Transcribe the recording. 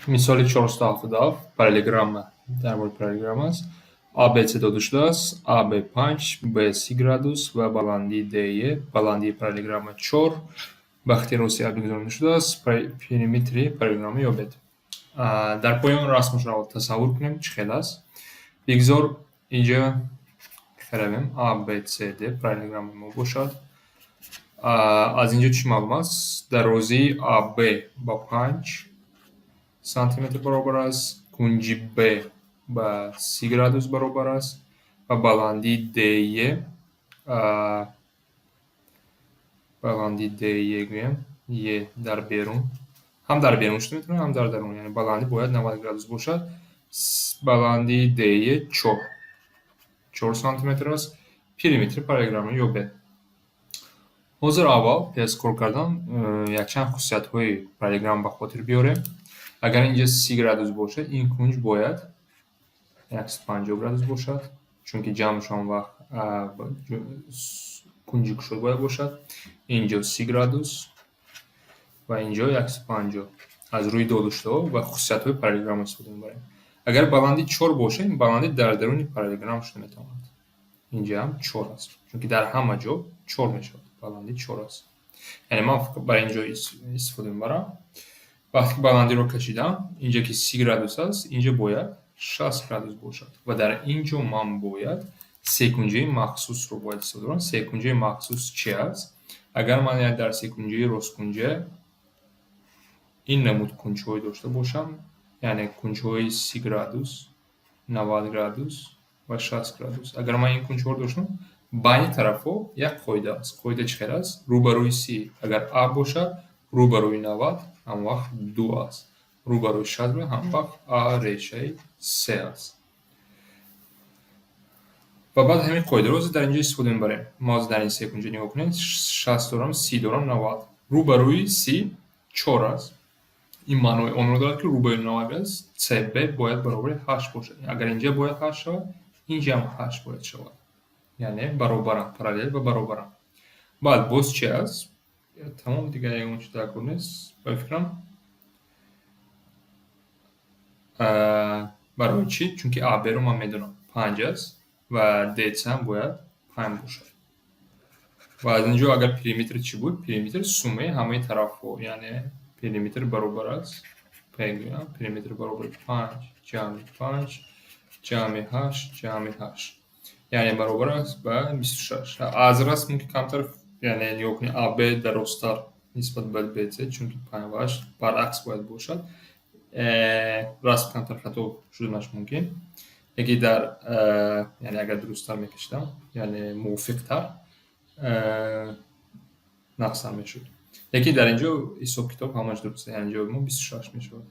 Мисоли 477 параллелограмма, дар бораи параллелограмма аст. ABC дода шудааст, AB 5, B 30 градус ва баландии DE, баландии параллелограмма 4, ба хати рости AB гузаронида шудааст, периметри параллелограмма ёбед. Дар поён расмашро аввал тасаввур кунем, чӣ хел аст. Бигзор инҷа равем, ABCD параллелограммаи мо бошад. Аз инҷо чӣ маълум аст? Дарозии AB ба 5 сантиметр баробар аст, кунҷи B ба 30 градус баробар аст ва баландии DE, баландии DE гӯем, E дар берун, ҳам дар берун шуда метавонад, ҳам дар дарун, яъне баландӣ бояд 90 градус бошад. Баландии DE 4, 4 сантиметр аст. Периметри параллелограммаро ёбед. Ҳозир аввал пеш аз кор кардан якчанд хусусиятҳои параллелограмма ба хотир биёрем. Агар инҷа 30 градус бошад, ин кунҷ бояд 150 градус бошад, чунки ҷамъшон вақт кунҷи кушод бояд бошад. Инҷо 30 градус ва инҷо 150. Аз рӯи додуштаҳо ва хусусиятҳои параллелограмма истифода мебарем. Агар баландӣ 4 бошад, ин баландӣ дар даруни параллелограмм шуда метавонад. Инҷа ҳам 4 аст, чунки дар ҳама ҷо 4 мешавад. Баландӣ 4 аст. Яъне ман бар ин ҷо истифода мебарам. Вақте ки баландиро кашидам, инҷа ки 30 градус аст, инҷа бояд 60 градус бошад. Ва дар ин ҷо ман бояд секунҷаи махсусро бояд истифода барам. Секунҷаи махсус чи аст? Агар ман дар секунҷаи росткунҷа ин намуд кунҷҳое дошта бошам, яъне кунҷҳои 30 градус, 90 градус ва 60 градус. Агар ман ин кунҷҳоро доштам, байни тарафҳо як қоида аст. Қоида чӣ хел аст? Рӯбарӯи 30 агар А бошад, рӯбарӯи 90 ҳамвақт 2 аст. Рӯбарӯи 60 ҳамвақт А решаи се аст. Ва баъд ҳамин қоидаро ҳозир дар инҷо истифода мебарем. Мо ҳозир дар ин секунҷа нигоҳ кунед, 60 дорам, 30 дорам, 90. Рӯбарӯи 30 4 аст. Ин маънои онро дорад, ки рӯбарӯи 90 аст, CB бояд баробари 8 бошад. Агар инҷа бояд 8 шавад, инҷа ҳам 8 бояд шавад. Яъне баробаранд, параллел ва баробаранд. Баъд боз чи аст? Тамом, дигар ягон чи дар кор нест, ба фикрам. Барои чӣ? Чунки AB-ро ман медонам, 5 аст ва DC ҳам бояд 5 бошад. Ва аз ин ҷо агар периметр чӣ буд? Периметр суммаи ҳамаи тарафҳо, яъне периметр баробар аст, P гӯям, периметр баробари 5 ҷамъи 5 ҷамъи 8 ҷамъи 8. Яъне баробар аст ба 26. Аз расм мумкин камтар, яъне нигоҳ кунед, AB дарозтар нисбат ба BC, чунки 5 ва 8 баръакс бояд бошад. Расм камтар хато шуданаш мумкин. Лекин дар, яъне агар дурусттар мекашидам, яъне мувофиқтар, нақстар мешуд. Лекин дар ин ҷо ҳисоб китоб ҳамаш дуруст. Яъне ҷавоби мо 26 мешавад.